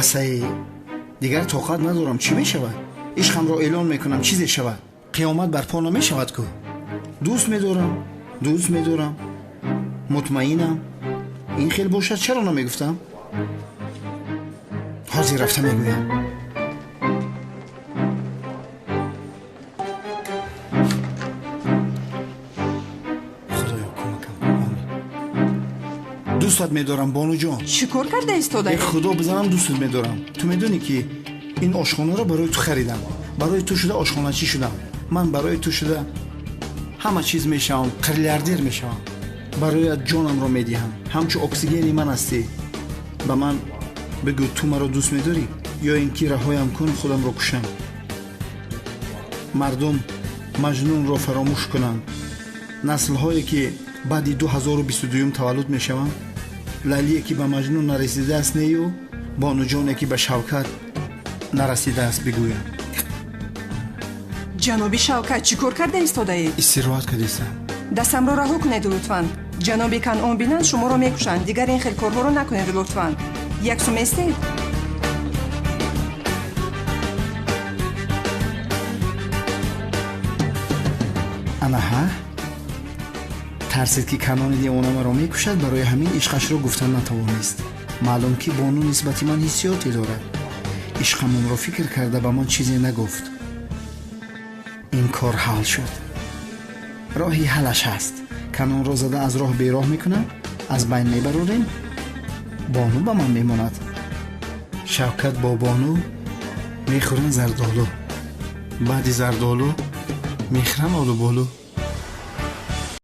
Асае, дигар тоқат надорам. Чӣ мешавад? Ишқамро эълон мекунам, чизе шавад. Қиёмат барпо намешавад ку. Дӯст медорам, дӯст медорам, мутмаинам. Ин хел бошад, чаро намегуфтам? Ҳозир рафта мегӯям. Худоё, кӯмакам кун, омин. Дӯстат медорам, бонуҷон. Чӣ кор карда истодаед? Э, худо бизанам, дӯстат медорам. Ту медонӣ, ки ин ошхонаро барои ту харидам. Барои ту шуда ошхоначӣ шудам. Ман барои ту шуда ҳама чиз мешавам, миллиардер мешавам. Бароят ҷонамро медиҳам. Ҳамчу оксигени ман ҳастӣ. Ба ман бигӯ, ту маро дӯст медорӣ ё ин ки раҳоям кун, худамро кушам? Мардум Маҷнунро фаромӯш кунанд. Наслҳое, ки баъди 2022 таваллуд мешаванд, Лайлие, ки ба Маҷнун нарасидааст, нею бонуҷоне, ки ба Шавкат нарасидааст, бигӯянд. Ҷаноби Шавкат, чӣ кор карда истодаед? Истироҳат кардистам. Дастамро раҳо кунед, лутфан. Ҷаноби Канъон бинанд, шуморо мекушанд. Дигар ин хел корҳоро накунед, лутфан. Як сум местед? Анаҳа, тарсид, ки Канони девона маро мекушад, барои ҳамин ишқашро гуфтан натавонист. Маълум, ки бону нисбати ман ҳиссиёте дорад. Ишқамонро фикр карда, ба ман чизе нагуфт. Ин кор ҳал шуд. Роҳи ҳаллаш ҳаст. Канонро зада аз роҳ бероҳ мекунам, аз байн мебарорем, бону ба ман мемонад. Шавкат бо бону мехӯранд зардолу, баъди зардолу мехӯранд олуболу.